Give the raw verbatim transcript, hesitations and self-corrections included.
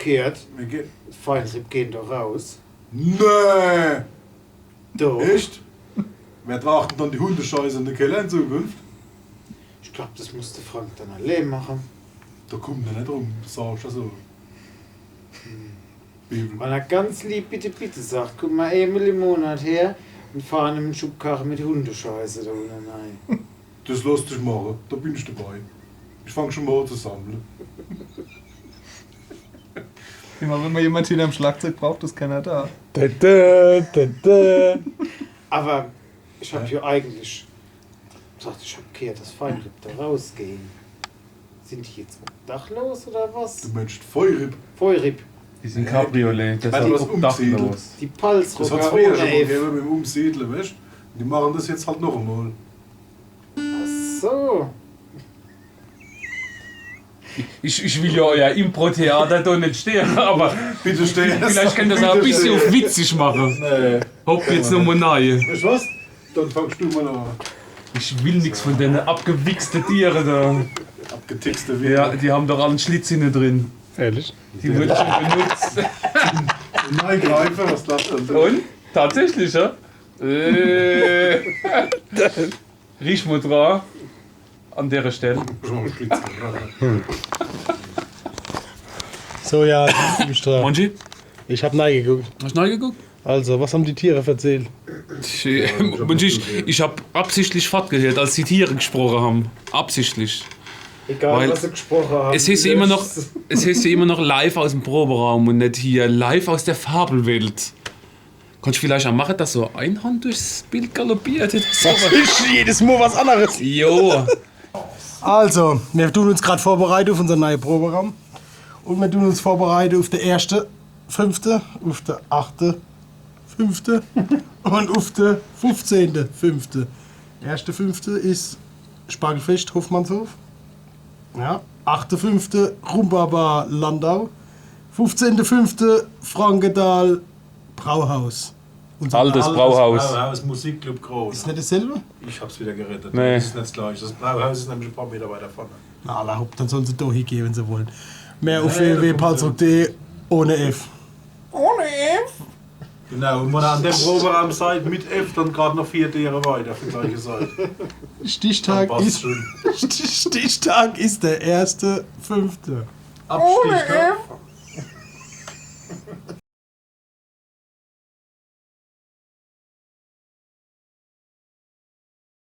Gehört. Mir ge- Feinripp gehen doch raus. Nee! Doch. Echt? Wer tragt dann die Hundescheiße in de Keller in Zukunft? Ich glaub, das muss de Frank dann allee mache. Da kummt er net rum, das sag ich ja so. Bibel. Wann er ganz lieb bitte, bitte sagt, kumm mol emol im Monat her und fahr em en Schubkarre mit Hundescheiße da unne nei. Das loss ich mache, da bin ich dabei. Ich fang schon mol an zu sammle. Immer wenn ma jemand hinterm Schlagzeug braucht, is keiner da. Dä, dä, dä, dä. Aber ich hab ja eigentlich gesagt, ich hab gehört, dass Feinripp da rausgehen. Sind die jetzt obdachlos oder was? Du meinst Feinripp? Feinripp. Die sind Cabriolet, das is obdachlos. Die Palzrocker. Das hat's früher schon mal gegeben mit dem Umsiedle, weißt du? Die machen das jetzt halt noch einmal. Ach so. Ich, ich will ja euer Impro-Theater da net stehe, aber vielleicht könnt ihr das auch ein bisschen auf witzig machen. Nee. Hopp, jetzt nochmal nein. Weißt du was? Dann fangst du mal an. Ich will nix von denen abgewichste Tiere da. Abgetickste Wiener. Ja, die haben doch alle en Schlitz hinne drin. Ehrlich? Die wurden schon benutzt. Nein, Greifer, was das denn? Und? Tatsächlich, ja? Äh. Riech mal dran. An der Stelle. So, ja, ich bin dran. Monchi? Ich hab neigeguckt. Hast du neigeguckt? Also, was haben die Tiere verzählt? Ich, Monchi, ich, ich hab absichtlich fortgehört, als die Tiere gesprochen haben. Absichtlich. Egal, was sie gesprochen haben. Weil es heißt ja immer noch, es heißt ja immer noch live aus dem Proberaum und nicht hier live aus der Fabelwelt. Kannst du vielleicht auch machen, dass so ein Einhorn durchs Bild galoppiert oder so? Das ist jedes Mal was anderes. Jo. Also, wir tun uns grad vorbereiten auf unser neues Programm. Und wir tun uns vorbereiten auf den ersten fünften, auf den achten fünften und auf den fünfzehnten fünften. Erster fünfter ist Spargelfest, Hoffmannshof. Ja. Achter fünfter Rhumbaba Landau. Fünfzehnter fünfter Frankenthal Brauhaus. Unser altes Brauhaus. Brauhaus, Musikclub Groß. Ist nicht dasselbe? Ich hab's wieder gerettet. Nee. Das ist nicht das gleiche. Das Brauhaus ist nämlich ein paar Meter weiter vorne. Na, alla hopp, dann sollen sie doch hingehen, wenn sie wollen. Mehr auf w w w punkt palzrock punkt d e ohne F. Ohne F? Genau, und wenn ihr an dem Proberaum seid, mit F, dann grad noch vier Tiere weiter auf die gleiche Seite. Stichtag ist, Stichtag ist der erste fünfte. Ohne F?